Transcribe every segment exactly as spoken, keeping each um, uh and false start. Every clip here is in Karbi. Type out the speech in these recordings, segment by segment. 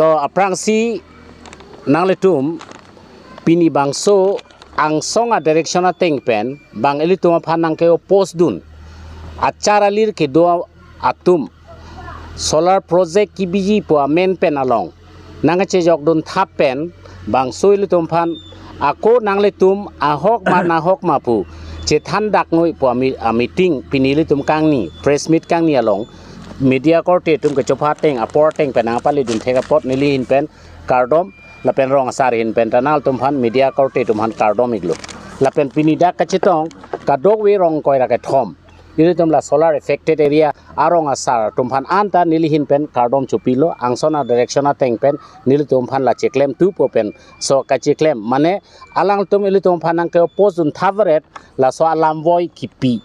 To aphrangsi nanglitum pini bangso angsong a-direction ateng pen bang ilitum aphan nangke-oppose dun achar alir kedo atum solar project kebiji pu amen pen along nangkechejok dun thap pen bangso ilitum aphan ako nanglitum ahok ma nahok ma pu chethan dak noi pu ami-, a-meeting pini ilitum kangni press meet kangni along media korte atum kechopha ateng apor ateng pen nangpale dun thek apot neli ahin pen kardom lapen rong asar ahin pen ta nanglitum aphan media korte atum aphan kardom iklo. Lapen pini dak kachetong kadokave rong ingkoi ra kethom ilitum la solar affected area arong asar atum aphan anta neli ahin pen kardom chopilo, angsong a-direction ateng pen nelitum aphan la cheklem thupo pen so kacheklem mane alangtum ilitum aphan nangke-oppose dun thap varet laso alam voi kipi.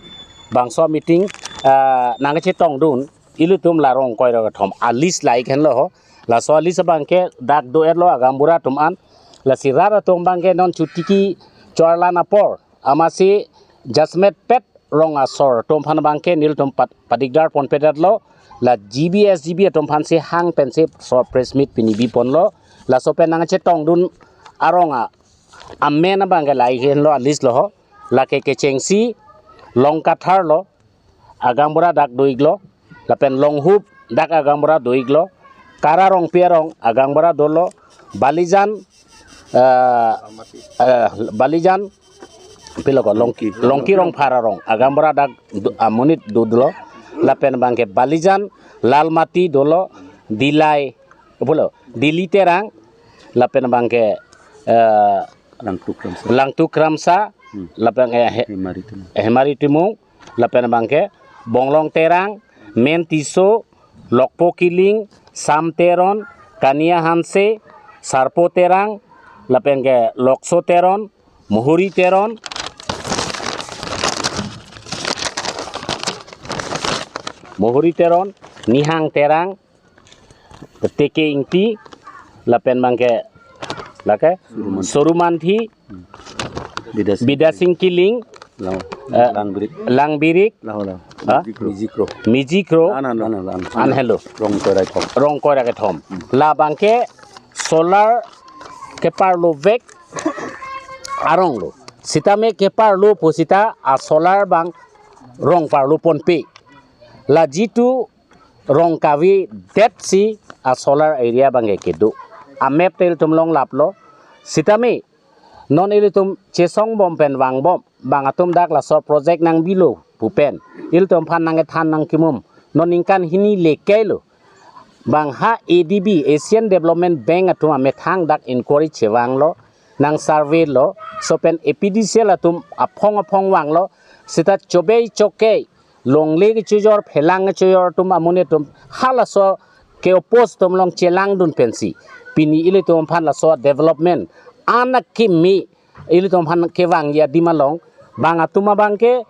Bangso meeting, ah, nangkechetong dun ilitum la rong ingkoi ra kethom a-list la ik henlo ho. Laso a-list abangke dak do-etlo agaonbura atum an. Lasi rat atum abangke non chotiki chorlan apor amatsi jasemet pet rong asor atum aphan abangke nelitum pat-, padikdar ponpedetlo. La G B S G B atum aphansi hang pensi so press meet pini biponlo. Laso pen nangchetong dun arong a-, amen abangke la ik henlo a-list lo ho. Lake kechengsi Longkathar lo, agaonbura dak do iklo, lapen Longhup dak agaonbura do iklo, Kara Rongpi arong agaonbura dolo, Balijan, eh, eh, Balijan, pilo ko, Longki, Longki Rongphar arong agaonbura dak do, amonit dodolo, lapen abangke Balijan, Lalmati dolo, Dilai, pulo, Dili Terang, lapen abangke, eh, Langtuk Ramsa. Langtuk Ramsa, Hmm. lapen, eh, he-, Hemari Timung. Hemari Timung, lapen abangke Bonglong Terang, Men Tisso, Lokpo Killing, Sam Teron, Kania Hanse, Sarpo Terang, lapen ke Lokso Teron, Muhuri Teron, Muhuri Teron, Nihang Terang, Teke Ingti, lapen abangke, lake, Sorumanthi. Sorumanthi, Bidasing. Bidasing Killing, Lang, eh, Langbirik. Langbirik, Lang, lang. Ha? Mijikro. Mijikro, An, an, an, an, an. An helo. Rong ingkoi ra kethom. Rong ingkoi ra kethom. Hmm. La abangke solar keparlovek arong lo. Sitame keparlo pu sita a-solar abang rong parlo ponpe. La jitu rong kavedetsi a-solar area abangke kedo. A-map ta ilitum longlaplo. Sitame non ilitum chesong bom pen vangbom, bang atum dak laso project nangbilo pu pen ilitum aphan nangkethan nangkimum. Non ningkan hini le kailo. Bang ha A D B, Asian Development Bank atum amethang dak inquiry chevanglo, nang survey lo, so pen A P D C L atum aphong aphong vanglo, sita chobei chokei longle kechojor, phelang kechojor atum amonit atum halaso ke-oppose atum along chelang dun pensi pini ilitum aphan laso development an akimi ilitum aphan kevangji adim along bang atum abangke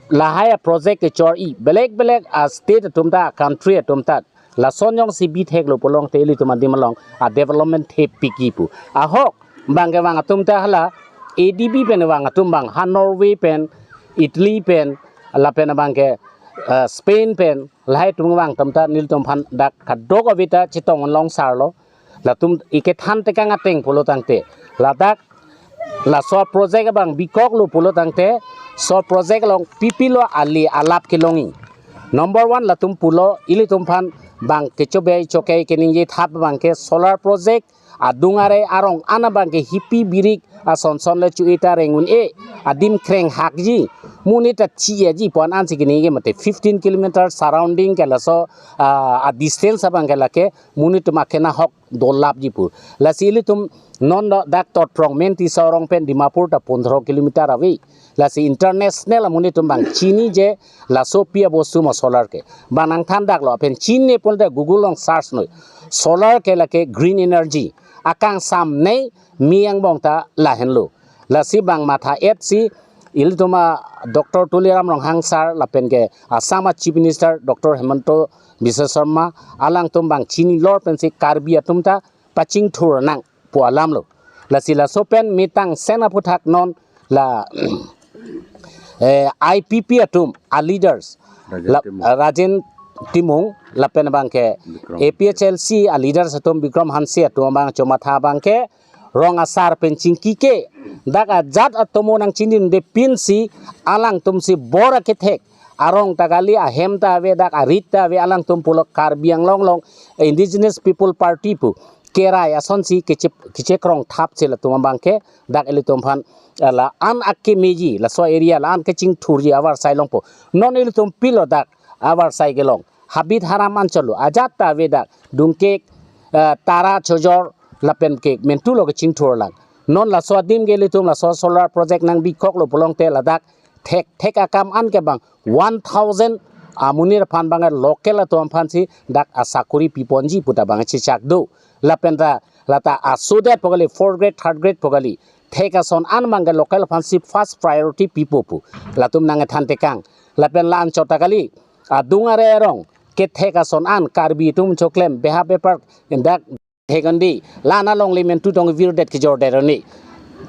lahai a-project kechor-i belek belek a-state atum ta, country atum ta lason jongsi bitheklo pulote ilitum adim along a-development thepikji pu. Ahok bangke vang atum ta hala A D B pen vang atum bang ha Norway pen, Italy pen, lapen abangke, eh, Spain pen, lahai atum vang atum ta nelitum aphan dak kadokave ta chetong longserlo. Latum ikethan tekang ateng pulo tangte, ladak laso project abang bikoklo pulo tangte, so project along pipilo ali alap kelongji. Number one latum pulo, ilitum aphan bang kechobei chokei keningje thap bangke solar project, adung arei arong an abangke hipi birik ason son le chu-e ta reng un-e, adim kreng hakji, monit ta chi-eji pu an ansi keningje mate fifteen kilometer surrounding ke laso, ah, a-distance abangke lake monit atum akena hok dolapji pu. Lasi ilitum non do dak Totrong Men Tisso arong pen Dimapur ta pondro kilometer ave. Lasi international amonit atum bang chini je laso pi abostu ma solar ke. Bang nangthan daklo, lapen chini pulote Google along search noi. Solar ke lake green energy. Akangsam nei mi angbong ta lahenlo. Lasi bang matha-etsi ilitum a-Doctor Tuliram Ronghang sir lapen ke Assam a-Chief Minister Doctor Himanta Biswa Sarma alangtum bang chini lor pensi Karbi atum ta pachingthur nang pu alam lo. Lasi laso pen mitang sen aphuthak non la, eh, I P P atum a-leaders Rajen la, Timung. Rajen Timung lapen abangke Bikram. A P H L C a leaders atum Bikram Hanse atum abang chomatha abangke rong asar pen chingki ke dak ajat atomo nangchinidunde pinsi alangtum si bor akethek arong ta kali, ahem ta ave, dak arit ta ave, alangtum pulo Karbi Anglong along Indigenous People Party pu kerai asonsi kechep kechekrong thapsi latum abangke dak ilitum aphan, eh, la-an akemeji laso area la-an kechingthurji avarsai longpo. Non ilitum pilo dak avarsai kelong. Habit haram anchot lo. Ajat ta ave dak Dungkek, eh, Tara Chojor lapen ke mentu lo kechingthur lang. Non laso adim ke ilitum laso solar project nangbikhoklo pulote ladak thekthek akam an ke bang one thousand amonit aphan bang local atum aphansi dak asakuri piponji puta bang chechak do. Lapen ta lata asodet pu kali, fourth grade, third grade pu kali, thek ason an bang ke local aphansi first priority pipo pu latum nangthan tekang. Lapen la anchot ta kali, adung are arong kethek ason an Karbi atum choklem beha bepar dak hekandi la-an alongle mentu tong virdet kejordet arni.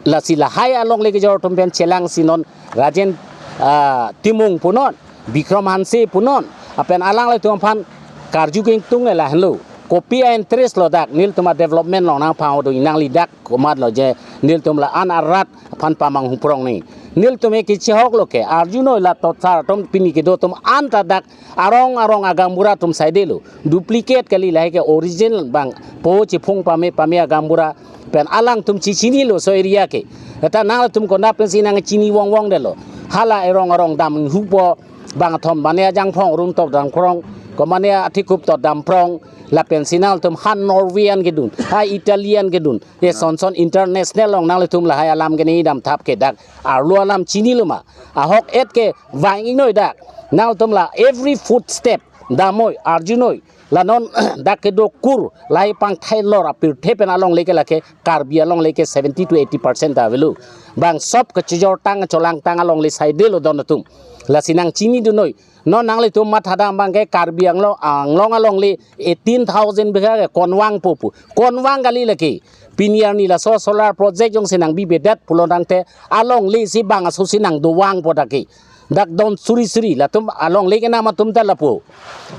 Lasi lahai alongle kejor atum pen chelangsi non Rajen, ah, Timung punon, Bikram Hanse punon, apen alanglitum aphan karju kengtung lahenlo. Kopi a-interest lo dak nelitum a-development along nangpangdo, nangli dak komatlo je nelitum la-an arat aphan pamanghu prong ni. Nelitum ke kechihok lo ke arjunoi, la totsar atum pini kedo atum anta dak arong arong agaonbura atum saidelo. Duplicate kali, lahai ke original bang po chiphung pame pame agaonbura pen alangtum chichinilo so area ke. Kata nangtum konat pensi nangchini vongvongdelo. Hala arong arong damhupo, bangthom mane ajangphong rumtok damprong, ko mane athikup tot damprong, lapensi nangtum ha Norwegian kedun, ha Italian kedun, e son son international along nanglitum lahai alam kene damthap ke dak arlo alam chinilo ma? Ahok et ke vang-inoi dak. Nangtum la every footstep damnoi, arjunoi. La non dak kedo kur lahai pangthai lor apirthe pen alongle ke lake Karbi alongle ke seventy to eighty percent ta avelo. Bang sop kechijor tang cholang tang alongle saidelo don atum. Lasi nangchinidunoi. Non nanglitum mathadam abang ke Karbi Anglong, Anglong alongle eighteen thousand bigha ke konvangpo pu. Konvang kali lake. Pini arni laso solar project jongsi nangbibedet pulo tangte alongle si bang asosi nangdovangpo dak ke. Dak don suri suri latum alongle kenam atum ta lapu.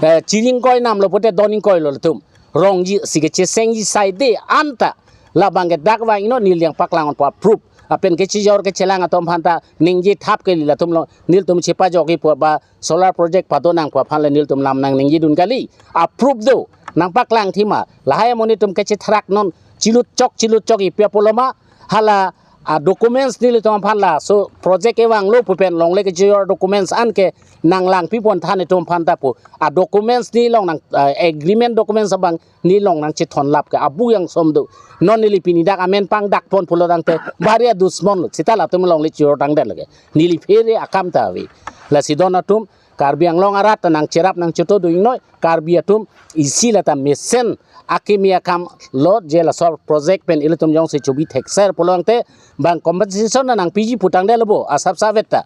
Eh, chiring koi namlo pute don ingkoi lo latum. Rongji si kechesengji saide anta. Labang ke dak vang-inoi, neli nangpaklang ponpo approve. Apen kechijor kechelang atum aphanta ningje thap kali latum lo, nelitum chepajokji pu ba solar project pado nangpo aphan le nelitum lam nangningjedun kali. Approve do, nangpaklang thima. Lahai amonit atum kechethrak non chilutchok chilutchok ipi apoloma, hala a-documents nelitum aphan laso project kevanglo pu pen longle kejor documents an ke nanglangpipon than itum aphanta pu. A-documents nelong nang, ah, agreement documents abang nelong nangchethon lap ke abu yang som do. Non neli pini dak amen pangdakpon pulo tangte bari adusmon lo. Sita latum longle chijor tangdet lake. Neli phere akam ta ave. Lasi don atum Karbi Anglong arat ta nangcherap nangchoto do-ingnoi. Karbi atum isi lata mesen akimi akam lo je laso project pen ilitum jongsi chobi thekser pulo tangte bang compensation nangpiji pu tangdet lo bo asap savet ta.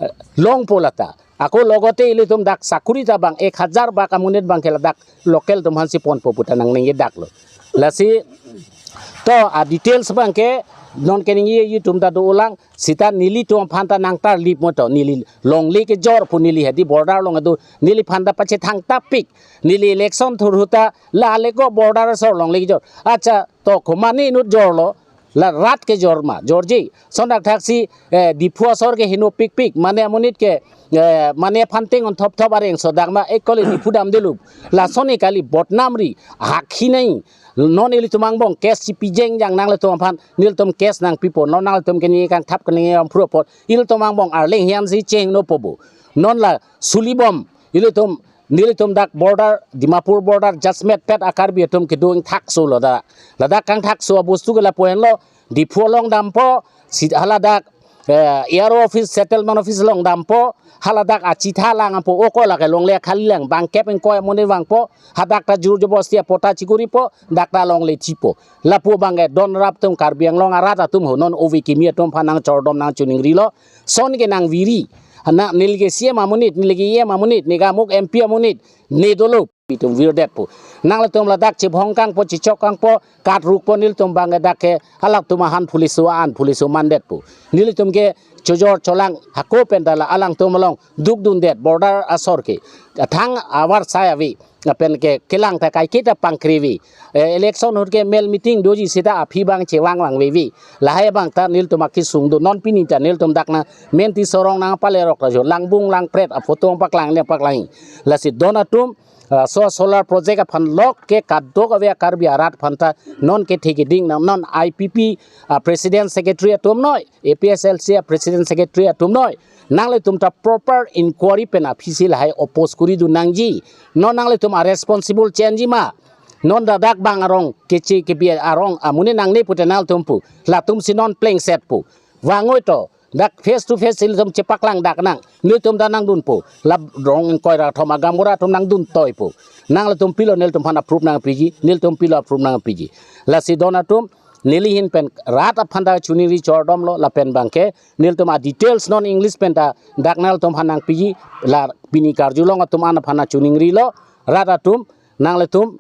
Eh, longpo lata. Ako logote ilitum dak sakuri ta bang ek hajar bak amonit abang ke ladak local atum aphansi ponpo puta nangningje dak lo. Lasi to a-details abang ke non keningje itum ta do-olang, sita nelitum aphanta nangtarlip mo to, neli longle kejor pu neli hadi border along adu, neli aphanta pachethang tapik, neli election thurhuta la leko border asor longle kejor. Acha to komane inut jorlo, la rat kejor ma, jorji. Sondak thaksi, eh, Diphu asor ke heno pikpik, mane amonit ke, eh, mane aphan tengon thopthop areng sodak ma, ekole Diphu damdelup. Lason e kali botnam ri, hakhi nai. Non ilitum angbong case chipi jengjang nanglitum aphan, nelitum case nangpipo, non nanglitum kene kangthap kene ampro apot, ilitum angbong arleng hian si cheng no pobo. Non la sulibom, ilitum nelitum dak border, Dimapur border, Jasmet pet a-Karbi atum kedung thakso lo dak. Ladak kangthakso abostu ke lapu henlo, Diphu along dampo, si haladak, eh, A R O office, settlement office along dampo, haladak achitha lang apo oko lake longle khali lang, bangkep ingkoi amonit vangpo, hadak ta jur jobosti apota chikuripo, dak ta longle chipo. Lapu abang ke don rap atum Karbi Anglong arat atum ho non ove kimi atum aphan nangchordom nangchiningrilo. Son ke nangviri. Ana neli ke C M amonit, neli ke E M amonit, neli ke amuk M P amonit, ne dolo itum virdetpo. Nanglitum ladak chibhong kangpo, chichok kangpo, katrukpo nelitum abang ke dak ke, halatum ahan police an, police mandetpo. Nelitum ke chojor cholang hako pen ta la alangtum along dukdundet border asor ke thang avarsai ave, lapen ke kelang ta kaiketa pangkrivi. Eh, election ahut ke mel meeting doji seta aphi abang chevang vangvevi. Lahai abang ta nelitum akesung do, non pini ta nelitum dak na Mentiso arong nangpalerok ta jo, langbung langpret aphoto paklang ne paklang. Lasi don atum, ah, so solar project aphan lok ke kadokave Karbi arat aphan ta non kethe keding nang, non I P P, ah, president secretary atum noi, A P H L C a president secretary atum noi. Nanglitum ta proper inquiry pen aphi si lahai oppose kori dun nangji. Non nanglitum a responsible chenji ma. Non ladak abang arong kechi kebi arong amonit nangne pute nangtum pu. Latum si non plengset pu. Vangoi to. Dak face to face ilitum chepaklang dak nang. Nelitum ta nangdunpo. La rong ingkoi ra thom agam ora atum nangdun toipo. Nanglitum pilo nelitum aphan approve nangpiji, nelitum pilo approve nangpiji. Lasi don atum, neli ahin pen rat aphan ta choningri chordomlo, lapen abang ke nelitum a details non English pen ta dak nanglitum aphan nangpiji, la pini karjulong atum an aphan ta choningrilo, rat atum, nanglitum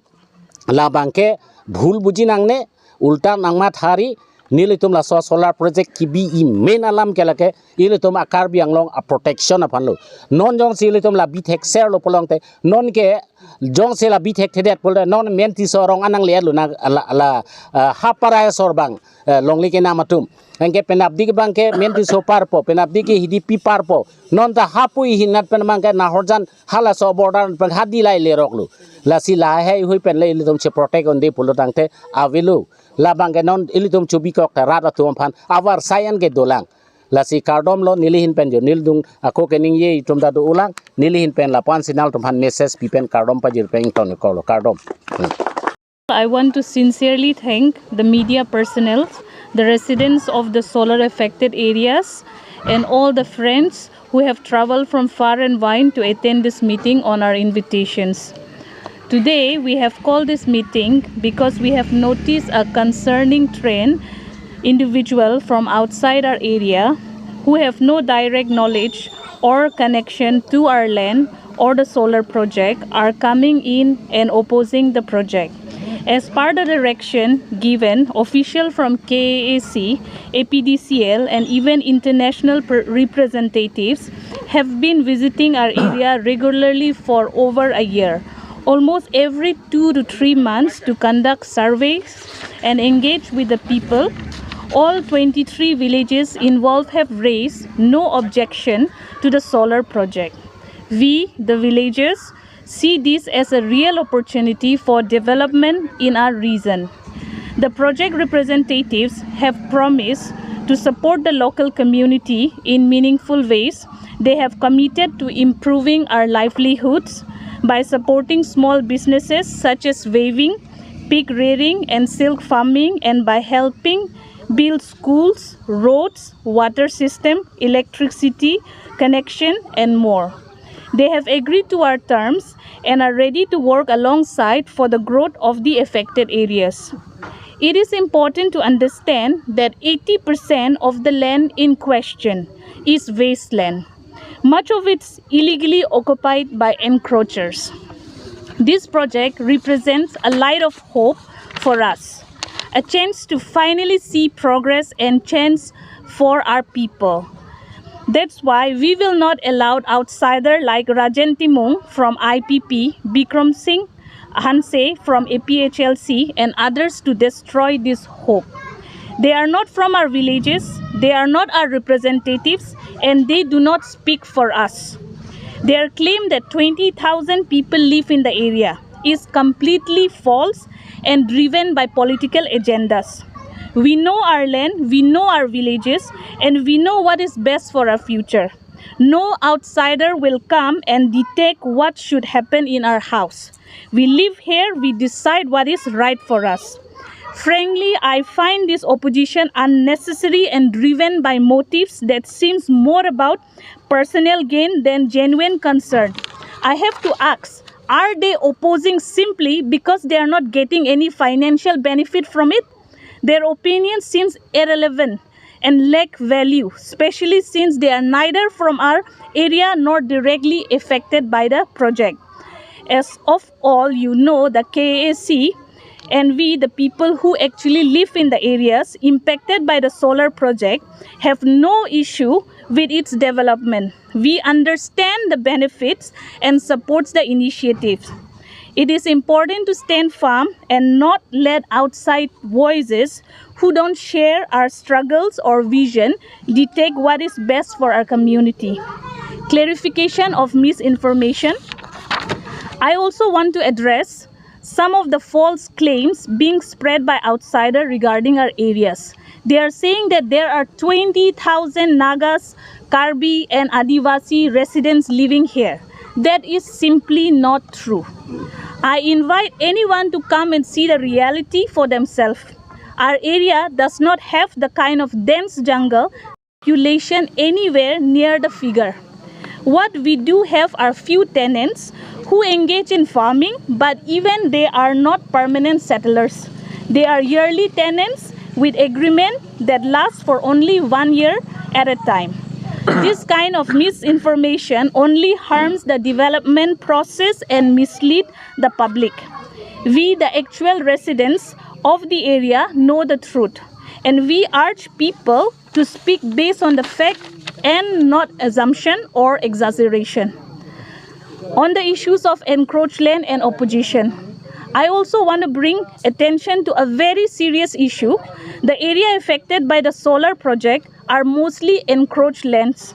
labang ke bhul buji nangne, ulta nangmathari, nelitum laso solar project kebi amen alam ke lake, ilitum a Karbi Anglong a protection aphanlo. Non jongsi ilitum la bithekserlo pulote, non ke jongsi la bithekthedet pulote, non Mentiso arong anang le lo na la, la, ah, haparai asor abang, eh, longle kenam atum. Anke penapdik abang ke Mentiso parpo, penapdik ke Hidipi parpo. Non ta hapu ahin nat pen abang ke Nahorjan halaso border pen hadi lai leroklo. Lasi lahai hui pen le ilitum che protect un'e pulo tangte avelo. Labang ke non ilitum chobikok ta rat atum aphan avarsai an ke dolang. Lasi kardomlo neli ahin pen jo, nelitum ako keningje atum ta do-olang, neli ahin pen lapu-an si nangtum aphan message pi pen kardom pajir pen tongkoklo, kardom. Hmm. I want to sincerely thank the media personnel, the residents of the solar affected areas, and all the friends who have traveled from far and wide to attend this meeting on our invitations. Today, we have called this meeting because we have noticed a concerning trend. Individual from outside our area who have no direct knowledge or connection to our land or the solar project are coming in and opposing the project. As per the direction given, official from K A A C, A P D C L, and even international pr- representatives have been visiting our area regularly for over a year, almost every two to three months, to conduct surveys and engage with the people. All twenty-three villages involved have raised no objection to the solar project. We, the villagers, see this as a real opportunity for development in our region. The project representatives have promised to support the local community in meaningful ways. They have committed to improving our livelihoods by supporting small businesses such as weaving, pig rearing, and silk farming, and by helping build schools, roads, water system, electricity connection, and more. They have agreed to our terms and are ready to work alongside for the growth of the affected areas. It is important to understand that eighty percent of the land in question is wasteland, much of it's illegally occupied by encroachers. This project represents a light of hope for us, a chance to finally see progress and change for our people. That's why we will not allow outsider like Rajen Timung from I P P, Bikram Singh Hanse from A P H L C, and others to destroy this hope. They are not from our villages, they are not our representatives, and they do not speak for us. Their claim that twenty thousand people live in the area is completely false and driven by political agendas. We know our land, we know our villages, and we know what is best for our future. No outsider will come and dictate what should happen in our house. We live here, we decide what is right for us. Frankly, I find this opposition unnecessary and driven by motives that seems more about personal gain than genuine concern. I have to ask, are they opposing simply because they are not getting any financial benefit from it? Their opinion seems irrelevant and lack value, especially since they are neither from our area nor directly affected by the project. As of all you know, the K A A C And we, the people who actually live in the areas impacted by the solar project, have no issue with its development. We understand the benefits and supports the initiatives. It is important to stand firm and not let outside voices who don't share our struggles or vision dictate what is best for our community. Clarification of misinformation. I also want to address some of the false claims being spread by outsider regarding our areas. They are saying that there are twenty thousand Nagas, Karbi and Adivasi residents living here. That is simply not true. I invite anyone to come and see the reality for themselves. Our area does not have the kind of dense jungle population anywhere near the figure. What we do have are few tenants who engage in farming, but even they are not permanent settlers. They are yearly tenants with agreement that lasts for only one year at a time. This kind of misinformation only harms the development process and mislead the public. We, the actual residents of the area, know the truth, and we urge people to speak based on the fact and not assumption or exaggeration. On the issues of encroached land and opposition, I also want to bring attention to a very serious issue. The area affected by the solar project are mostly encroached lands,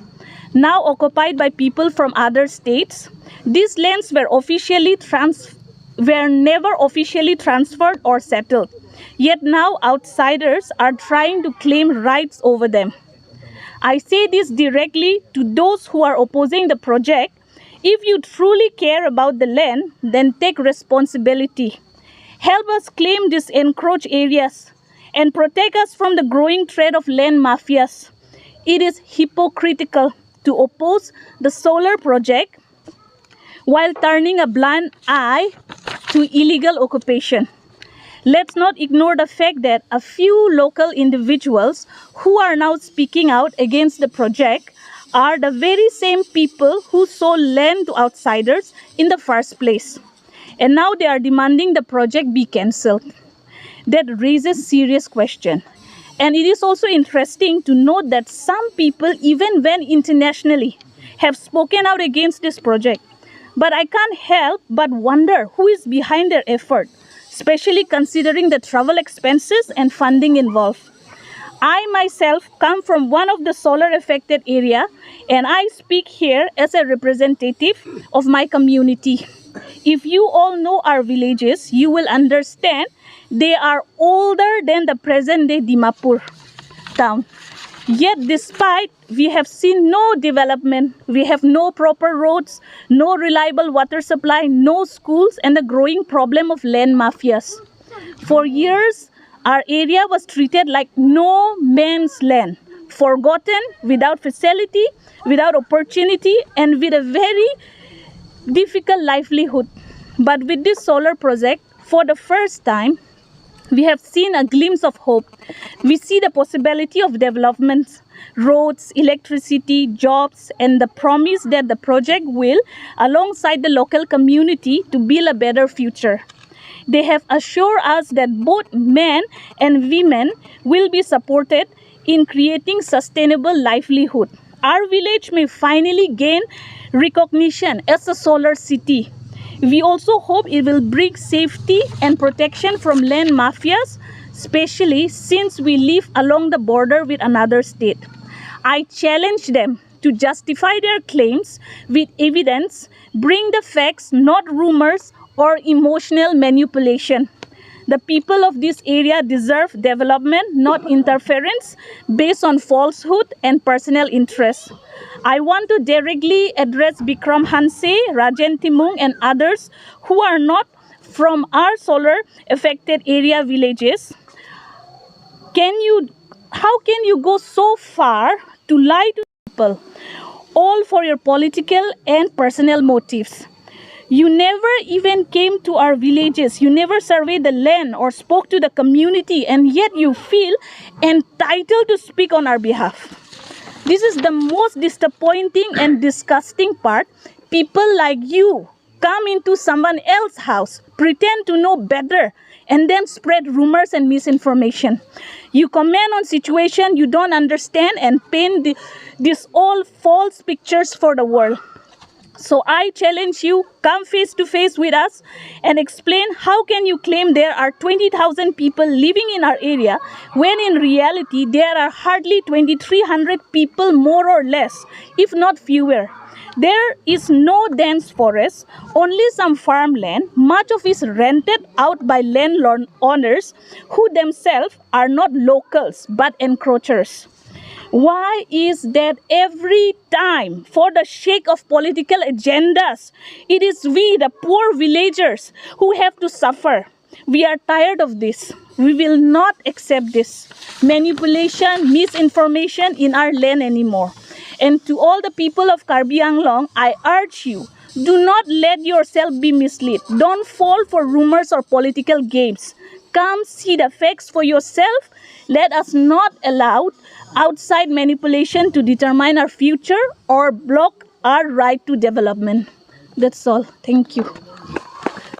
now occupied by people from other states. These lands were officially trans- were never officially transferred or settled. Yet now outsiders are trying to claim rights over them. I say this directly to those who are opposing the project. If you truly care about the land, then take responsibility. Help us claim these encroached areas and protect us from the growing threat of land mafias. It is hypocritical to oppose the solar project while turning a blind eye to illegal occupation. Let's not ignore the fact that a few local individuals who are now speaking out against the project are the very same people who sold land to outsiders in the first place. And now they are demanding the project be cancelled. That raises serious question. And it is also interesting to note that some people, even when internationally, have spoken out against this project. But I can't help but wonder who is behind their effort, especially considering the travel expenses and funding involved. I myself come from one of the solar affected area, and I speak here as a representative of my community. If you all know our villages, you will understand they are older than the present day Dimapur town. Yet despite we have seen no development, we have no proper roads, no reliable water supply, no schools, and the growing problem of land mafias. For years, our area was treated like no man's land, forgotten, without facility, without opportunity, and with a very difficult livelihood. But with this solar project, for the first time, we have seen a glimpse of hope. We see the possibility of developments, roads, electricity, jobs, and the promise that the project will, alongside the local community, to build a better future. They have assured us that both men and women will be supported in creating sustainable livelihood. Our village may finally gain recognition as a solar city. We also hope it will bring safety and protection from land mafias, especially since we live along the border with another state. I challenge them to justify their claims with evidence, bring the facts, not rumors or emotional manipulation. The people of this area deserve development, not interference based on falsehood and personal interest. I want to directly address Bikram Hanse, Rajen Timung, and others who are not from our solar affected area villages. Can you, how can you go so far to lie to people, all for your political and personal motives? You never even came to our villages. You never surveyed the land or spoke to the community, and yet you feel entitled to speak on our behalf. This is the most disappointing and disgusting part. People like you come into someone else's house, pretend to know better, and then spread rumors and misinformation. You comment on situation you don't understand and paint the, these all false pictures for the world. So I challenge you, come face to face with us and explain how can you claim there are twenty thousand people living in our area when in reality there are hardly twenty-three hundred people, more or less, if not fewer. There is no dense forest, only some farmland, much of it rented out by landlord owners who themselves are not locals but encroachers. Why is that every time, for the sake of political agendas, it is we, the poor villagers, who have to suffer? We are tired of this. We will not accept this manipulation, misinformation in our land anymore. And to all the people of Karbi Anglong, I urge you, do not let yourself be misled. Don't fall for rumors or political games. Come see the facts for yourself. Let us not allow outside manipulation to determine our future or block our right to development. That's all. Thank you.